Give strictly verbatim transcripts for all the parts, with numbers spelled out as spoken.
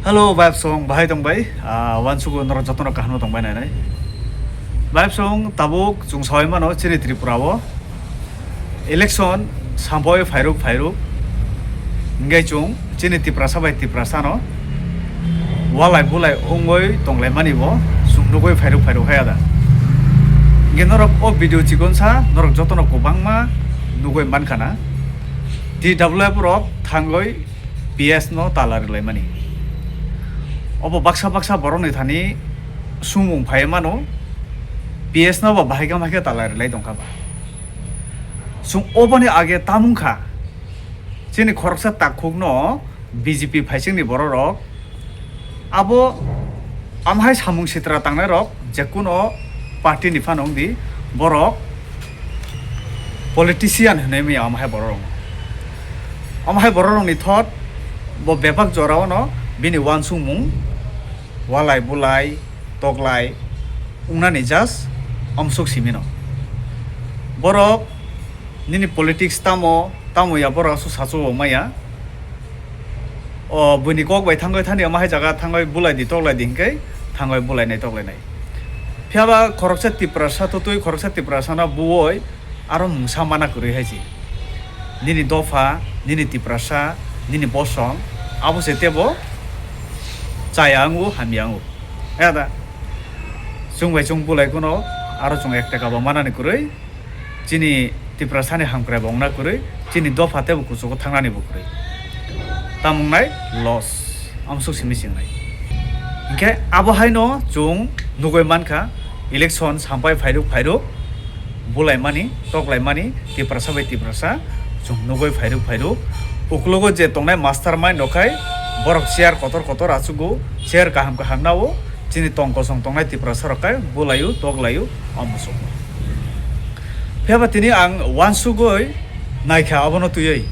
Hello, Vibe Song, bahai tong bai? Ah, wansugo norok jotono kaham tong bai nai nai. Vibe Song, tabuk chwng sawi mano chini Tripura o election sampoi phairuk phairuk. Hingke chwng chini Tiprasa bai Tiprasa no walai bulai wngwi tong lai mani bo chwng nugwi phairuk phairuk hai ada. Hingke norok o video chikon sa norok jotono kwbangma nugwi mankha na. T W F rok thangwi P S no tala rwlaimani. Obo baksa baksa borokni thani sumung phai mano, P S no bo bahai kama khe tala rwlai tongkha ba. Chwng oboni age tamung kha, chini khoroksa takhukno B J P phaisingni bororok abo Amhai samung sitra tangnairok jekuno party ni phano wngdi, borok politician hinwi maya amhai bororok. Amhai bororokni thot bo bebak jorao no bini uansukmung walai bulai toklai wngnani just amsuk simino. Borok nini politics tamo, tamo ya borok aswk sachu maya. O buini kok bai thangwi thani omo hai jaga thangwi bulai di toklai di hinkhe thangwi bulai nai toklai nai. Phiya ba khoroksa Tiprasa tutui khoroksa Tiprasa no buoi aro mungsa mana kwrwi hai se. Nini dopha, nini Tiprasa, nini bosong abo se tebo chaya wngo hamya wngo. He da. Chwng bai chwng bulai kuno aro chwng ek taka bo manani kwrwi. Chini Tiprasani hamkrai bo wngna kwrwi, chini dopha teibo kuchugo thangnani bo kwrwi. Tamo wngnai loss, amsuk simi chingnai. Hinkhe abo haino chwng nugwi mankha, election sampai phairuk phairuk bulaimani, toklaimani, Tiprasa bai Tiprasa chwng nugwi phairuk phairuk. Uklogo je tongnai mastermind rok khai borok chair kotor kotor achugo, chair kaham kaham nao, chini tong kosong tongnai Tiprasa rok khai bulaio, toklaio, omo chwng. Phiya ba tini ang uansugwi naikha abono twiwi.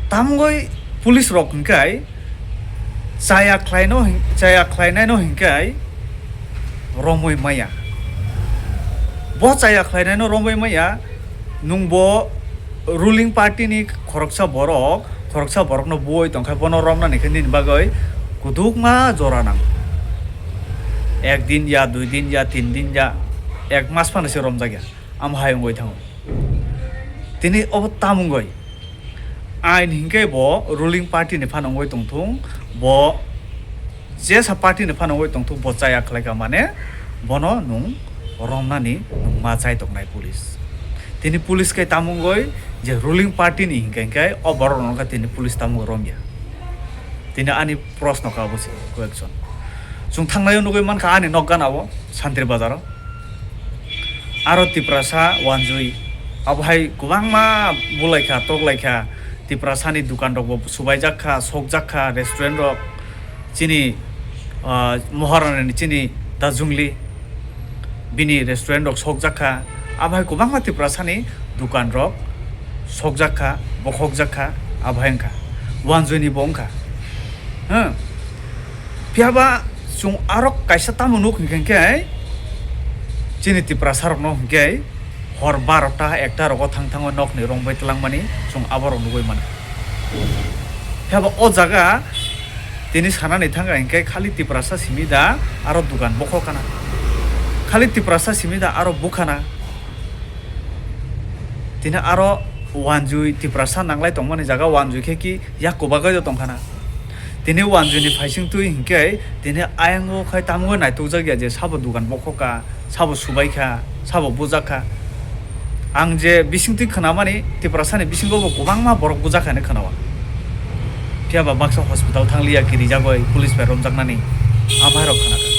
Tamgwi police rok hwnkhe chaya khlaino hin-, chaya khlainaino hwnkhe romwi maya. Bo chaya khlainaino romwi maya, nwng bo ruling party ni khoroksa borok, khoroksa borokno buoi tongkha, bono romnani khe nini bagwi kwdwkma jora nango. Ek din ya, dui din ya, tin din ya, ek mas phano se romjak ya. Amo hai wngwi thango. Tini obo tam wngwi? Ain hinkhe bo ruling party ni phano wngwi tongthung, bo jesa party ni phano wngwi tongthung, bo chaya khlaikha mane bono nwng romnani nwng ma chai tongnai police. Tini police khe tam wngwi je ruling party ni hinkhe hinkhe o borok rokno khe tini police tam wngwi romya. Tini ani proshno kha obo se question. Chwng thangnaio nugwi mankha ani nok gana o Santri Bazar o. Aro Tiprasa wanjui abo hai kwbangma bulaikha, toklaikha, Tiprasani dukan rokbo subaijak kha, sokjak kha, restaurant rok chini, ah, Moharani chini Dajungli bini restaurant rok sokjak kha, abo hai kwbangma Tiprasani dukan rok sokjak kha, bokhokjak kha, abo hai wngkha, wanjui ni bo wngkha. Hmm. Phiya ba chwng aro kaisa tamo nuk hinkhe hinkhe chini Tiprasa rokno hinkhe hor barota ekta rogo thang thango nokni rombai twlangmani chwng aborok nugwi mankha. Phiya ba o jaga tini sanani thangkha hinkhe khali Tiprasa simi da aro dukan bokhok kana. Khali Tiprasa simi da aro bukhana. Tini aro wanjui Tiprasa nanglai tongmani jaga wanjui khe ki yak kubagwi tongkhana. Tini wanjui ni phaising twi hinkhe tini ayang o khai tamungwi naitukjak ya je sabo dukan bokhok ka, sabo subai kha, sabo bujak kha. Ang je bising twi khwnamani Tiprasa ni bisingo bo kwbangma borok bujak kha hinwi khwnao. Phiya ba baksa hospital thangliya kirijagwi police bai romjaknani amai rok khwnakha.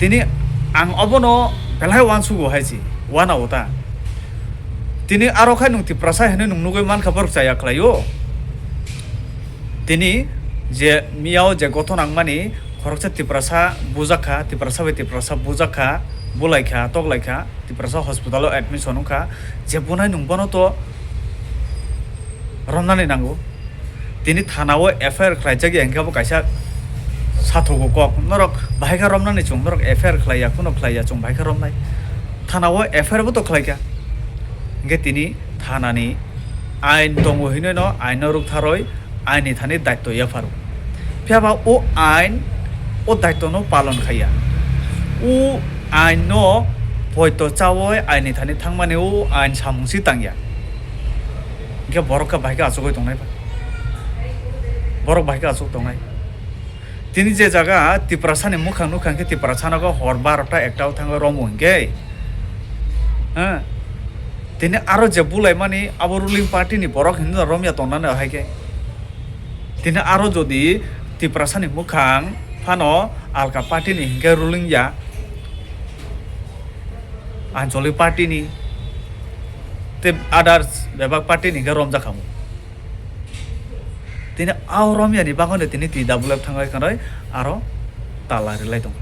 Tini ang obono belai uansugo hai se, uanao ta. Tini aro khai nwng Tiprasa hinwi nwng nugwi mankha borok chaya khlaio. Tini je miyao je gothon nangmani khoroksa Tiprasa bujak kha, Tiprasa bai Tiprasa bujak kha, bulai kha, toklai kha, Tiprasa hospital o admission wngkha, je bunai nwng bono to romnani nango. Tini thana o F I R khlaijak ya hinkhe bo kaisa sathogo kok. Norok bahai khe romnani chwng, norok F I R khlai ya, kuno khlai ya, chwng bahai khe romnai. Thana o F I R bo to khlai kha. Hinkhe tini thanani ain tongo hinwi no ain no rwktharwi aini thani daityo yapharo. Phiya ba o ain, o daityo no palon khaiya. O ain no poito chawi aini thani thangmani o ain samung si tangya. Hingke borok khe bahai khe achugwi tongnai ba. Borok bahai khe achuk tongnai. Tini je jaga Tiprasani mukhang nukha hingke Tiprasano khe hor barota ekta o thango romo hingke. Ha? Tini aro je bulaimani abo ruling party ni borok hinwi romya tongnani hai khe. Tini aro jodi Tiprasani mukhang phano alka party ni hingke ruling ya. Ancholi party ni tei others bebak party ni hingke romjak khamu. Tini au romyani bagwi tini twi double F thanglai khanai aro tala rilai tongkha.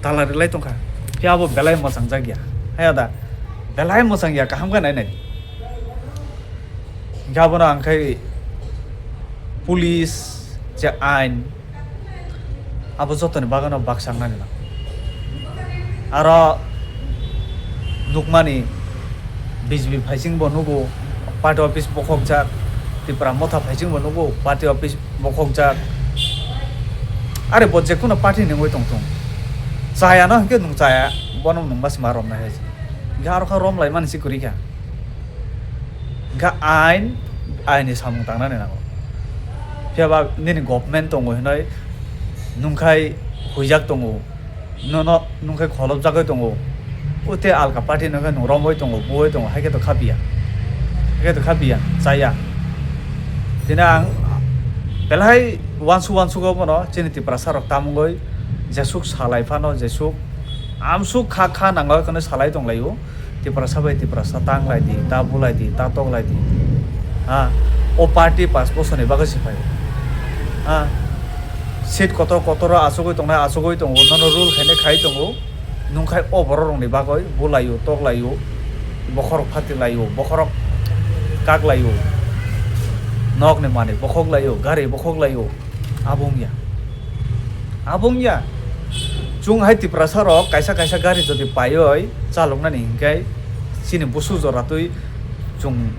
Tala rilai tongkha. Phiya bo belai mwchang jak ya. Haya da. Belai mwchang ya kaham khe nai nai. Hingke abono ang khai police je ain abo jotoni bagano baksa wngnani nango. Aro nukmani B J P phaising bo nugo party office bokhokjak, Tipra Motha phaising bo nugo party office bokhokjak. Are bo jekhuno party ni wngwi tongthung. Chaya no hwnkhe nwng chaya, bono nwng ma sima romnai hai se. Hwnkhe aro kha romlaimani se kwrwi kha. Hwnkhe ain, ain ni samung tangnani nango. Phiya ba nini government tongo hinoi nwngkhai huijak tongo, nono nwngkhai kholopjagwi tongo. O tei alka party no khe nwng romwi tongo, buwi tongo, hai khe to kha piya. Hai khe to kha piya, chaya. Tini ang belai uansuk uansuk o bono chini Tiprasa rok tamungwi jesuk salai phano jesuk amsuk kha kha nango kheno salai tonglaio. Tiprasa bai Tiprasa tanglai di, ta bulai di, ta toklai di. Ha, o party pas bosorni bagwi se phai. Ha, seat kotor kotor o achugwi tongnai, achugwi tongo, nono rule khainai khai tongo. Nungkhai o borok rokni bagwi bulaio, toklaio, bokhorok phatilaio, bokhorok kaklaio, nokni manwi bokhoklaio, gari bokhoklaio. Abo wngya. Abo wngya. Chwng hai Tiprasa rok kaisa kaisa gari jodi paioi chaloknani hinkhe chini busu jora twi chwng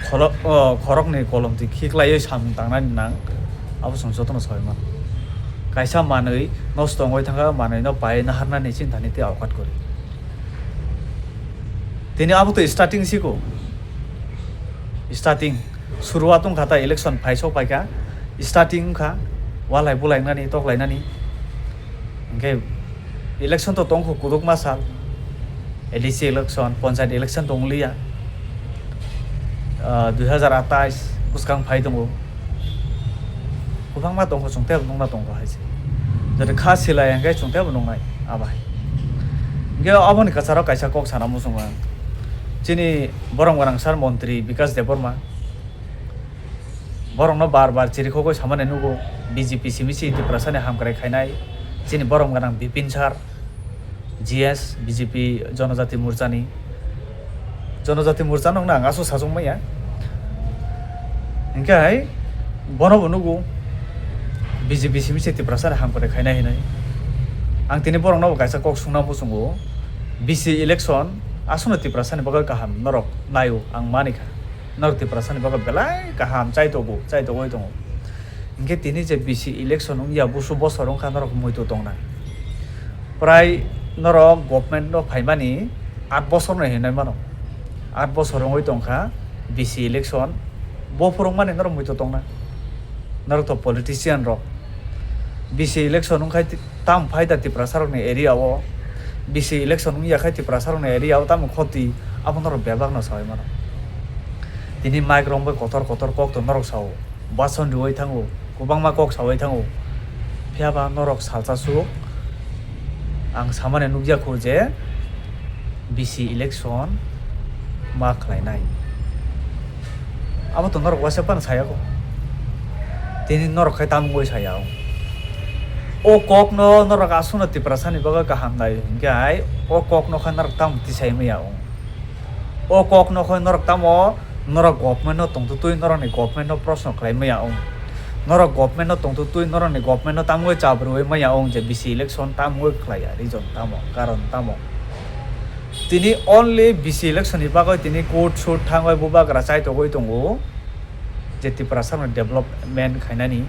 kholo-, o, khoroknwi kolomtwi khiklaiwi samung tangnani nang. Abo chwng jotono saui mano. Kaisa manwi nosto wngwi thangkha, manwino paiwi naharnani chini thani tei aukat kwrwi. Tini abo twi starting siko. Starting. Suruat wngkha ta election phaisok phaikha, starting wngkha, walai bulainani, toklainani. Hinkhe election to tongkho kwrwkma sal, A D C election, panchayat election tongliya, ah, dui hazar atais bwskang phai tongo. Kwbangma tongkho, chwng teibo nukna tongkho hai se. Jodi kha silai hinkhe chwng teibo nuknai, abai. Hinkhe aboni kwcharo kaisa kok sana muchungo ang. Chini borom gwnang sir montri Bikash Debbarma, borokno bar bar chirikhogwi samani nugo, B J P simi si Tiprasani hamkrai khainai, chini borom gwnang Bipin sir, G S, B J P Jonojati Morchani, Jonojati Morchano wngna ang aswk sajwk manya. Hinkhe hai bono bo nugo, B J P simi si Tiprasani hamkrai khainai hinwi. Ang tini borokno bo kaisa kok sungna muchungo, B C election aswkno Tiprasani bagwi kaham norok naio, ang manikha. Norok Tiprasani bagwi belai kaham chaitogo, chaitogwi tongo. Hinkhe tini je B C election wngya, busu bosor wngkha norok muitu tongna. Prai norok government no phaimani aat bosor no hinwi mano. Aat bosor wngwi tongkha B C election, bo phwrwngmani norok muitu tongna. Norok to politician rok. B C election wngkhai ti-, tam phai da Tiprasa rokni area o. B C election wngya khai Tiprasa rokni area o tamo khoti, abo norok bebak no saui mano. Tini mic romwi kotor kotor kok to norok sao. Bason rwui thango, kwbangma kok saui thango. Phiya ba norok salsa swk, ang samani nukya kho je B C election ma khlainai. Abo to norok waisa phano saya kho. Tini norok khai tamo wngwi saya o. O kokno norok aswkno Tiprasani bagwi kaham nai hinkhe hai o kokno khe norok tamo tisai maya o. O kokno khe norok tamo norok government no tongtwtwi norokni government no proshno khlai maya o. Norok government no tongtwtwi norokni government no tamo wngwi chabrwi maya o je B C election tamo wngwi khlaiya, reason tamo, karon tamo. Tini only B C election ni bagwi tini court shoot thangwi bubagra chaitogwi tongo. je Tiprasano development khainani,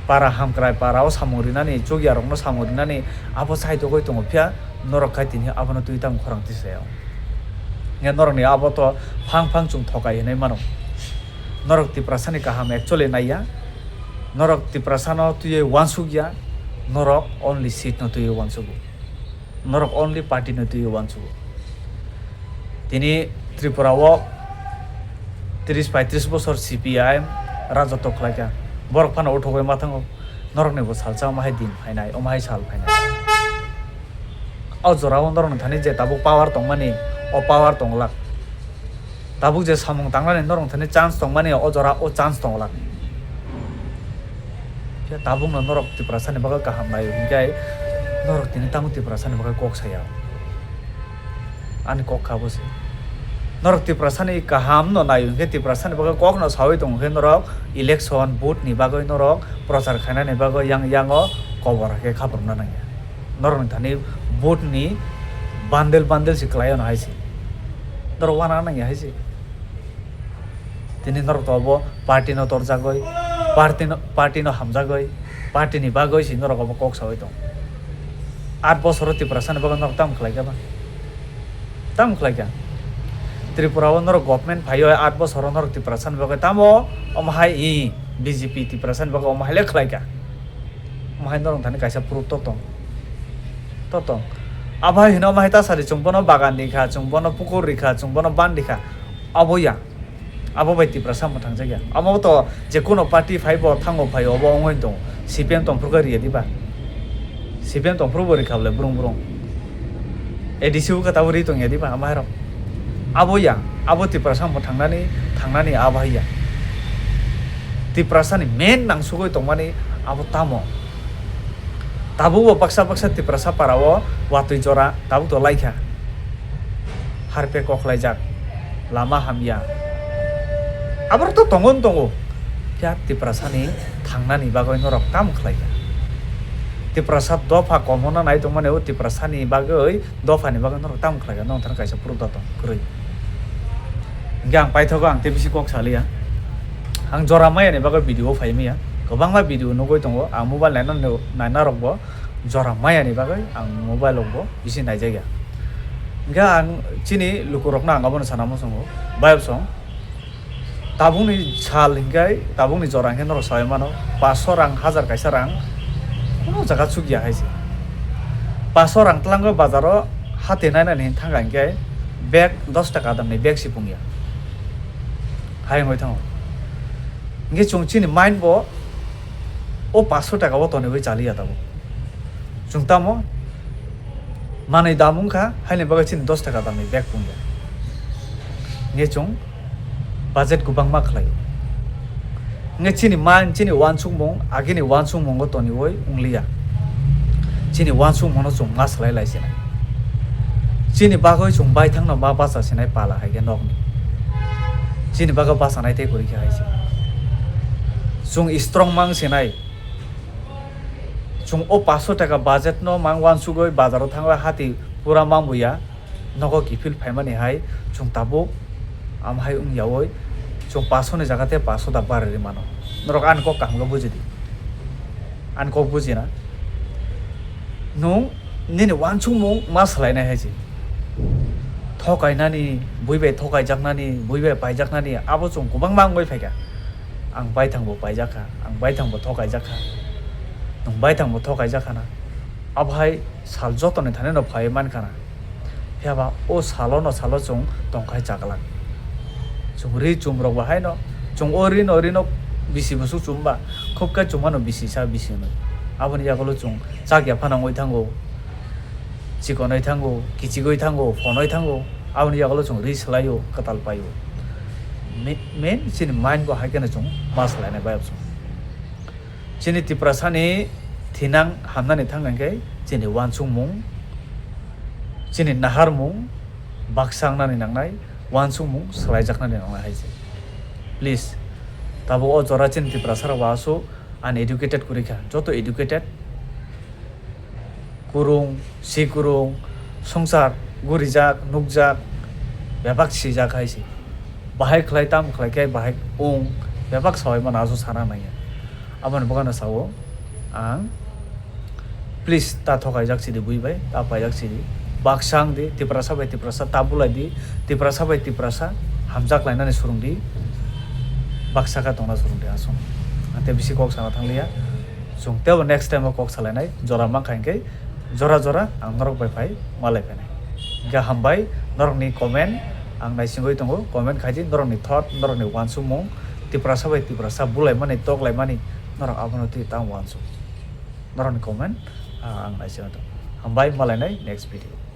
para hamkrai, para o samung rinani, chukya rokno samung rinani, abo chaitogwi tongo, phiya norok khai tini abono twi tamo khorang tisaya. Nge norokni abo to phang phang chwng thokai hinwi mano. Norok Tiprasani kaham actually naiya, norok Tiprasano twiwi wansukya, norok only seat no twiwi wansugo. Norok only party no twiwi wansugo. Tini Tripura o tris paitris bosor C P I M rajotw khlaikha. Borok phano uthogwi ma thango. Norokni bo salsa omo hai din phainai, omo hai sal phainai. O jora o norokni thani je tabuk power tongmani, o power tonglak. Tabuk je samung tangnani norok thani chance tongmani, o jora o chance tonglak. Khe tabukno norok Tiprasani bagwi kaham naio hinkhe norok tini tamo Tiprasani bagwi kok saya. Ani kok kha bo se. Norok Tiprasani kaham no naio hinkhe Tiprasani bagwi kok no sawi tongo hinkhe norok election vote ni bagwi norok prochar khainani bagwi yang yango kobor hakhe khaprokna nangya. Norokni thani vote ni bundle bundle se kwlai ono hai se. Norok wana nangya hai se. Tini norok to obo party no torjagwi, party no, party no hamjagwi, party ni bagwi se norok obo kok sawi tong. Aat bosoro Tiprasani bagwi norok tamo khlaikha ba? Tamo khlaikha? Tripura o norok government phaiwi aat bosoro norok Tiprasani bagwi tamo omo hai i B J P Tiprasani bagwi omo hai le khlaikha? Omo hai norok thani kaisa proof to tong. To tong. Abo hai hino omo hai ta sadi chwng bono bagan rikha, chwng bono pukur rikha, chwng bono ban rikha. Abo ya. Abo bai Tiprasa mwthangjakya. Amo to je kono party phai bo thango phai obo wngwi tong. C P M tongphuru khe riya diba? C P M tongphuru bo rikha bole brung brung. A D C o khe tabuk ri tongya diba amairok? Abo ya, abo Tiprasa mwthangnani, thangnani abo hai ya. Tiprasani main nangsugwi tongmani abo tamo? Tabukbo baksa baksa Tiprasa para o watwi jora tabuk to laikha. Harpe koklaijak, lama hamya. Aborok to tongo wng tongo. Phiya Tiprasani thangnani bagwi norok tamo khlaikha? Tiprasa dopha komono nai tongmani o Tiprasani bagwi, dophani bagwi norok tamo khlaikha? Nongthar kaisa proof da tong kwrwi. Hinkhe ang paithago, ang tei bisi kok saliya. Ang jora mayani bagwi video o phai maya. Kwbangma video nugwi tongo. Ang mobile naina, naina rokbo jora mayani bagwi ang mobile rokbo bisi naijakya. Hinkhe ang chini lukurokno ang abono sana muchungo. Bayapsong. Tabukni sal hinkhe, tabukni jora hinkhe norok saui mano, paanch sho rang, hajar kaisa rang, kuno jaga chukya hai se. Paanch sho rang twlangwi bazaro hati nainani hinwi thangkha hinkhe bag dos taka damni bag se pungya. Hai wngwi thango. Hinkhe chwng chini mind bo o paanch sho taka o toniwi chaliya tabuk. Chwng tamo manwi dam wngkha, haini bagwi chini dos taka damni bag pungya. Hinkhe chwng budget kwbangma khlaio. Hinkhe chini man, chini uansukmung, agini uansukmungo toniwi wngliya. Chini uansukmungno chwng ma swlai lai sinai. Chini bagwi chwng baithangno ma bacha sinai pala hai khe nokni. Chini bagwi bachanai tei kwrwi khe hai se. Chwng strong mang sinai. Chwng o paanch sho taka budget no mang uansugwi bazaro thangwi hati pura mangbuya, nogo kiphil phaimani hai chwng tabuk am hai wngyawi chwng paanch sho ni jaga tei paanch sho da barwi rwi mano. Norok ani kok kaham khe buji di. Ani kok buji na? Nwng nini uansukmung ma swlainai hai se. Thokainani, bui bai thokaijaknani, bui bai paijaknani, abo chwng kwbangma wngwi phaikha. Ang baithangbo paijakha, ang baithangbo thokaijakha, nwng baithangbo thokaijakha na. Abo hai sal jotoni thani no phaiwi mankha na. Phiya ba o salo no salo chwng tongkhai chaklak. Chwng ri chum rok bo haino, chwng o ri no, ri no bisi bwswk chum ba, khub khe chum mano bisi sa bisi hwnwi. Aboni yagulo chwng chak ya phano wngwi thango, chikonwi thango, kichigwi thango, phonwi thango. Aboni yagulo chwng ri swlaio, kwtal paio. Me-, main chini mind bo hai kheno chwng ma swlainai bayapsong. Chini Tiprasani thinang hamnani thang hinkhe chini uansukmung, chini naharmung baksa wngnani nangnai, uansukmung swlaijaknani nangnai hai se. Please, tabuk o jora chini Tiprasarok bo aswk uneducated kwrwi kha, joto educated, kwrwng, si kwrwng, swngchar gurijak, nukjak, bebak sijak hai se. Bahai khlai, tamo khlai khe bahai wng, Bebak sawai mano aswk sana nangya. Aboni bwkhano sao ang, please, ta thokaijak sidi bui bai, ta paijak sidi. Baksa wng di, Tiprasa bai Tiprasa ta bulai di, Tiprasa bai Tiprasa hamjak lainani swrwng di, baksa khe tongna swrwng di aswk. Ang tei bisi kok sana thangliya. Chwng teibo next time o kok salainai, jora mankha hinkhe jora jora ang norok bai phai malai phainai. Hinkhe hambai, norokni comment ang naisingwi tongo, comment khaidi norokni thought, norokni uansukmung, Tiprasa bai Tiprasa bulaimani, toklaimani, norok abono twi tamo uansuk. Norokni comment, ah, ang naisingwi tongo. Hambai, malainai next video.